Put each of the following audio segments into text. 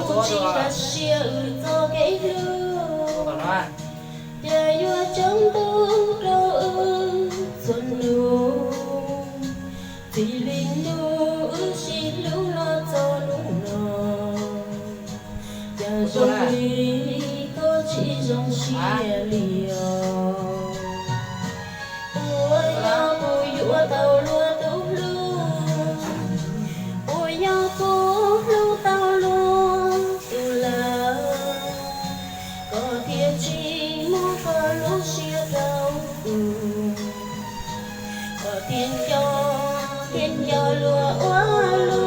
Kuv tsis nkag siab wb txoj kev hlub, cas yuav tsaus ntuj rau wb txhua hnub. Txij li hnub wb sib hlub los txog hnub no, cas zoo li koj tsis zoo siab li os. Puas yog kuv yuav tau luag tus hlub? Puas yog kuv hlub tau luag tus lawm? Koj thiaj tsis muab koj lub siab rau kuv, koj thiaj nco, thiaj nco luag ua luag.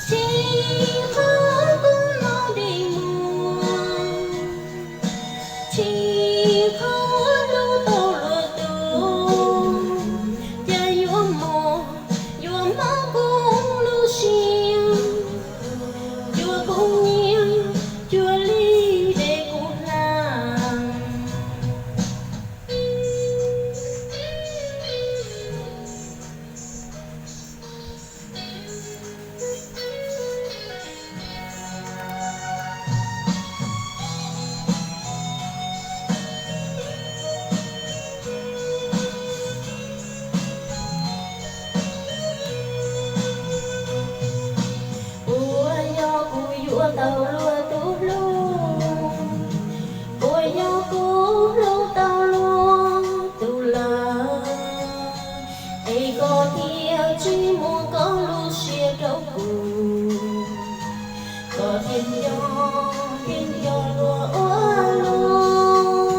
Tsis qhov kuv no dig muag, tsis qhov hlub tau luag tus, cas yuav mob, yuav mob kuv lub siab, yuav kuv nyiam, cuag li dej kuv hlab. Puas yog kuv yuav tau luag tus hlub? Puas yog kuv hlub tau luag tus lawm? Es koj thiaj tsis muab koj lub siab rau kuv, koj thiaj nco, thiaj nco luag ua luag.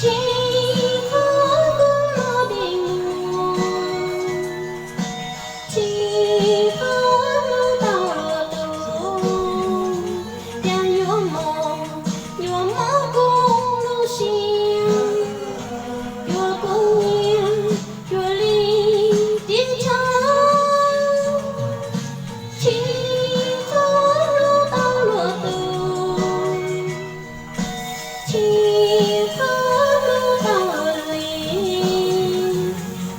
Tsis qhov kuv no dig muag, tsis qhov hlub tau luag tus, cas yuav mob, yuav mob kuv lub siab, yuav kuv nyiam, cuag li tiab tshav. Tsis qhov hlub tau luag tus, tsis qhov hlub tau luag li,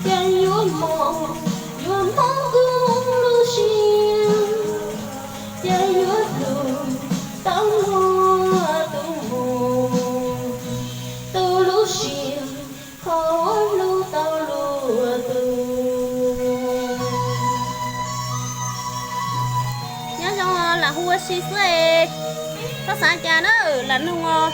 cas yuav mob, yuav mob kuv lub siab, cas yuav hlub tau luag tus mus, tus lub siab qhov hlub tau luag tus. Nyob zoo, lam hu ua si xwb es koj xav cas na, lam nug os.